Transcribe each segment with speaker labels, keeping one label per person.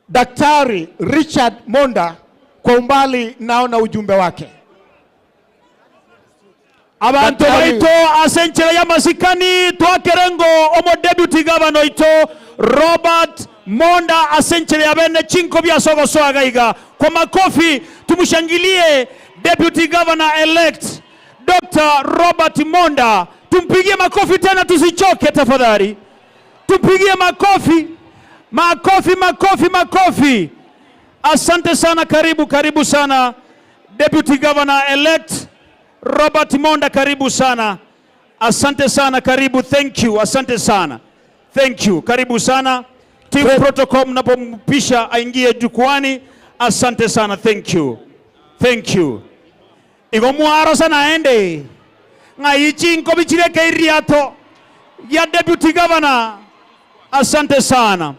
Speaker 1: Daktari Richard Monda, kwa umbali naona ujumbe wake.
Speaker 2: Abantu
Speaker 1: Daktari-
Speaker 2: baito ase enchera ya masikani twakerengo omo deputy governor oito Robert Monda ase enchera ya bene chinko bya sogosoaga iga. Kwa makofi tumshangilie deputy governor elect Dr. Robert Monda. Tumpigie makofi tena, tusichoke tafadhali. Tumpigie makofi, makofi, makofi, makofi. Asante sana, karibu, karibu sana Deputy Governor elect Robert Monda, karibu sana. Asante sana, karibu. Thank you, asante sana. Thank you, karibu sana. Team protocol mnapompisha aingie jukwani. Asante sana, thank you. Thank you. Igo mwaro sana ende. Ng'aichi nkobichire keiriato ya Deputy Governor. Asante sana.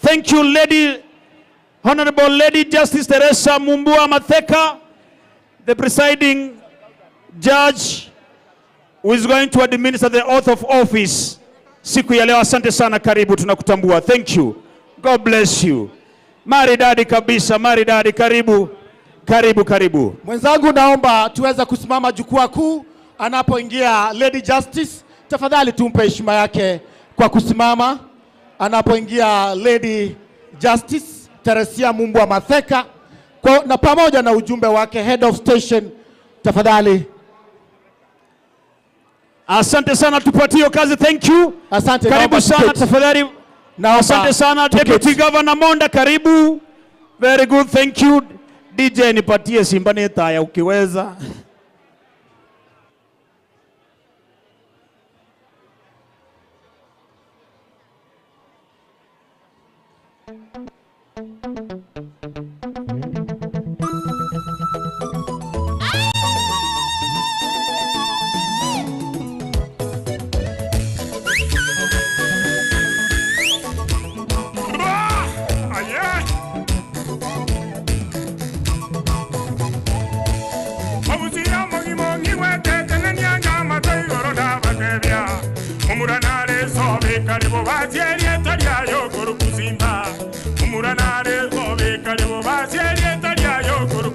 Speaker 2: Thank you, Lady Honorable Lady Justice Teresa Mumbua Matheka, the presiding judge who is going to administer the oath of office siku ya leo. Asante sana, karibu, tunakutambua. Thank you. God bless you. Maridadi kabisa, maridadi. Karibu, karibu, karibu.
Speaker 1: Mwenzangu, naomba tuweze kusimama jukwaa kuu anapoingia Lady Justice. Tafadhali tumpe heshima yake kwa kusimama anapoingia Lady Justice Teresia Mumbua Matheka kwa, na pamoja na ujumbe wake Head of Station. Tafadhali.
Speaker 2: Asante sana, tupatie hiyo kazi. Thank you.
Speaker 1: Asante,
Speaker 2: Karibu
Speaker 1: naomba
Speaker 2: sana
Speaker 1: tuketi.
Speaker 2: Tafadhali.
Speaker 1: Naomba
Speaker 2: Asante sana
Speaker 1: tuketi.
Speaker 2: Deputy Governor Monda, karibu. Very good, thank you. DJ, nipatie Simba ni taya ukiweza.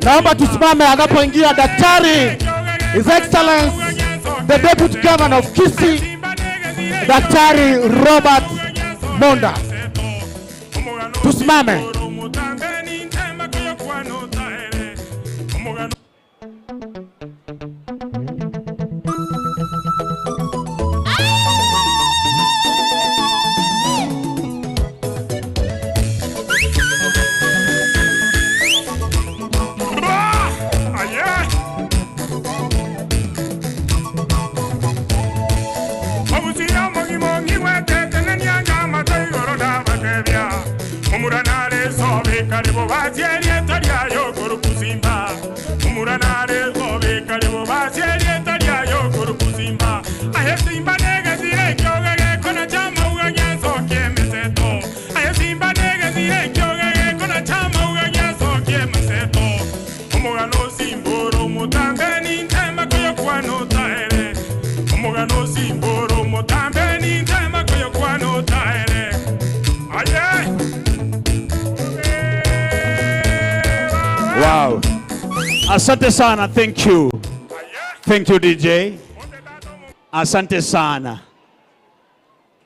Speaker 1: Naomba tusimame anapoingia Daktari His Excellency the Deputy Governor of Kisii, Daktari Robert Monda. Tusimame. Wow. Asante sana, thank you. Thank you, DJ. Asante sana.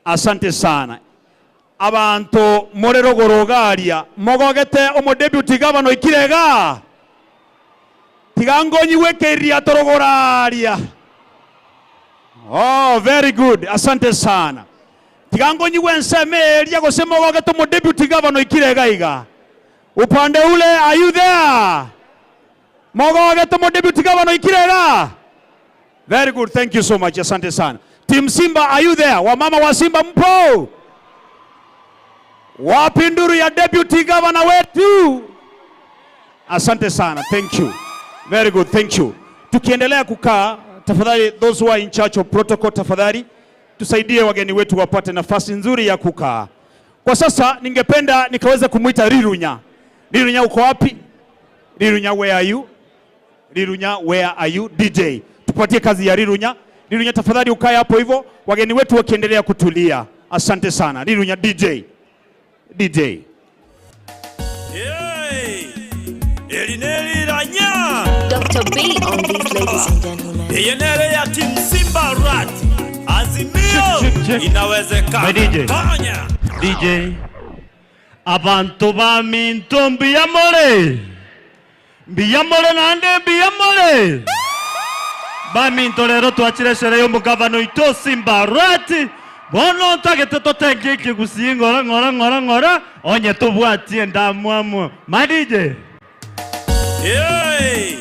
Speaker 1: Asante sana. Abantu more rogorogaria mogogete omo deputy governor ikirega tigangonyi wekeria torogoraria. Oh, very good. Asante sana. Tigangonyi wenseme eria gose mogogete omo deputy governor ikirega iga. Upande ule, are you there? Mogogete omo deputy governor ikirega. Very good. Thank you so much. Asante sana. Team Simba, are you there? Wamama wa Simba mpo? Wapi nduru ya deputy governor wetu? Asante sana. Thank you. Very good. Thank you. Tukiendelea kukaa, tafadhali those who are in charge of protocol, tafadhali tusaidie wageni wetu wapate nafasi nzuri ya kukaa. Kwa sasa ningependa nikaweza kumwita Rirunya. Rirunya, uko wapi? Rirunya, where are you? Rirunya, where are you? DJ, tupatie kazi ya Rirunya. Rirunya, tafadhali ukae hapo hivyo, wageni wetu wakiendelea kutulia. Asante sana Rirunya. DJ, DJ.
Speaker 3: Hey, eri neriranya.
Speaker 4: Dr. B on these, ladies and gentlemen.
Speaker 3: Eye nere ya Team Simba Rat. Azimio.
Speaker 2: Check, check, check.
Speaker 3: Inawezekana.
Speaker 2: My DJ.
Speaker 3: Fanya.
Speaker 2: DJ, abantu ba minto, mbiyamole, mbiyamole nande mbiyamole. Baminto, rero twakire sherehe y'omugavano ito Simba Rat. Bono ntagete totenge ekigusi ng'ora ng'ora ng'ora ng'ora onye tobwatie ndamwamu ma DJ.
Speaker 3: Hey,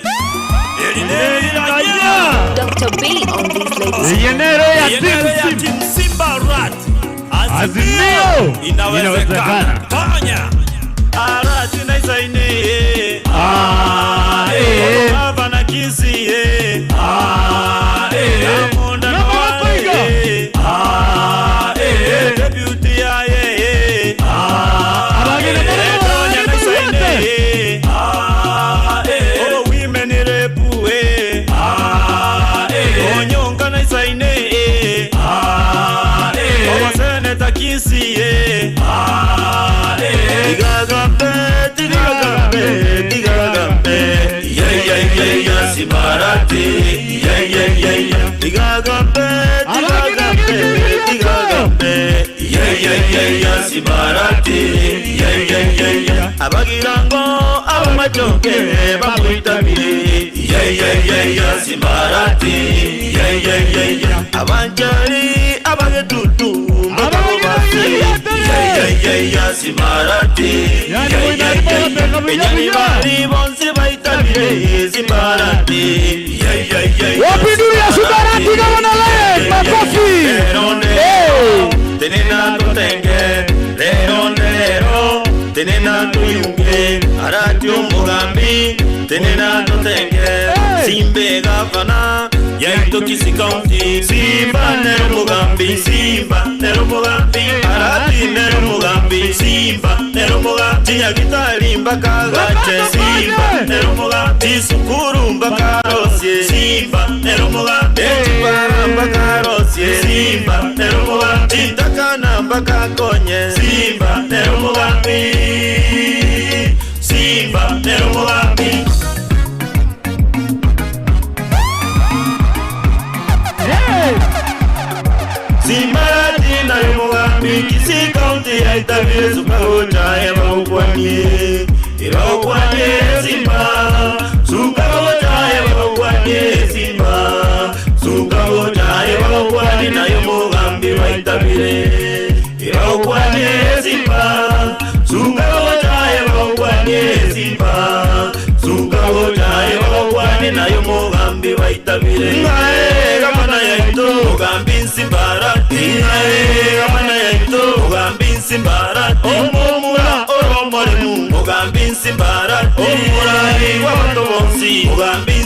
Speaker 3: eri neriranya.
Speaker 4: Dr. B on these, ladies and
Speaker 2: Eye nere ya
Speaker 3: Eye nere ya
Speaker 2: Team
Speaker 3: Team Simba Rat.
Speaker 2: Azimio.
Speaker 3: Azimio. Inawezekana.
Speaker 2: Inawezekana.
Speaker 3: Fanya. Arati naisaine.
Speaker 2: Ah, eh.
Speaker 3: Gavana Kisii. Ah, eh. Diamond
Speaker 2: Ng'ama wakoiga.
Speaker 3: Ah, eh. Deputy aye. Ah,
Speaker 2: Abagina
Speaker 3: eh.
Speaker 2: barimo
Speaker 3: Tonya
Speaker 2: barimo.
Speaker 3: Naisaine. Ah, eh. Oh, women rep, eh. Ah, eh. Onyonka Naisaine. Ah, eh. Oh, Senator Kisii, eh. Ah, eh.
Speaker 5: Tigagambe, tigagambe, tigagambe. Yeah, yeah, yeah, yeah, Simbarati. Yeah, yeah, yeah, yeah. Tigagambe, tigagambe, tigagambe. Yeah, yeah, yeah, yeah, Simbarati. Yeah, yeah, yeah, yeah. Abagirango, abamachoke, bamwitabire. Yeah, yeah, yeah, yeah, Simbarati. Yeah, yeah, yeah, yeah. Abanjari, abagetutu, mbakabobasi. Yeah, yeah, yeah, yeah, Simbarati.
Speaker 2: Yani mwina arimo bateka buya
Speaker 5: Enyani
Speaker 2: buya.
Speaker 5: bari bonse baitabire Simbarati. Yeah, yeah, yeah, yeah.
Speaker 1: Wapi nduru ya Simbarati, gavana elect? Makofi.
Speaker 5: Lero
Speaker 1: Hey.
Speaker 5: tenena tutenge, lero lero tenena tuyunge, arati omugambi tenena tutenge. Simbe gavana yaito Kisii County. Simba nero mugambi, Simba nero mugambi, arati nero mugambi, Simba nero mugambi, Nyagitari mpaka gache, Simba nero mugambi, Sukuru mpaka Rosie, Simba nero mugambi, Chipara mpaka Rosie, Simba nero mugambi, Takana mpaka Konye, Simba nero mugambi, Simba nero mugambi.
Speaker 2: Hey.
Speaker 5: Simbarati nayo mugambi, Kisii County yaitabire sukagocha ebaukwani ebaukwani Simba sukagocha ebaukwani Simba sukagocha ebaukwani nayo mugambi baitabire ebaukwani Simba sukagocha ebaukwani Simba sukagocha ebaukwani nayo mugambi baitabire. Ngae gavana yaito mugambi Simbarati, ngae gavana yaito mugambi Simbarati, omomura oromoremu mugambi Simbarati, omurai w'abantu bonsi mugambi.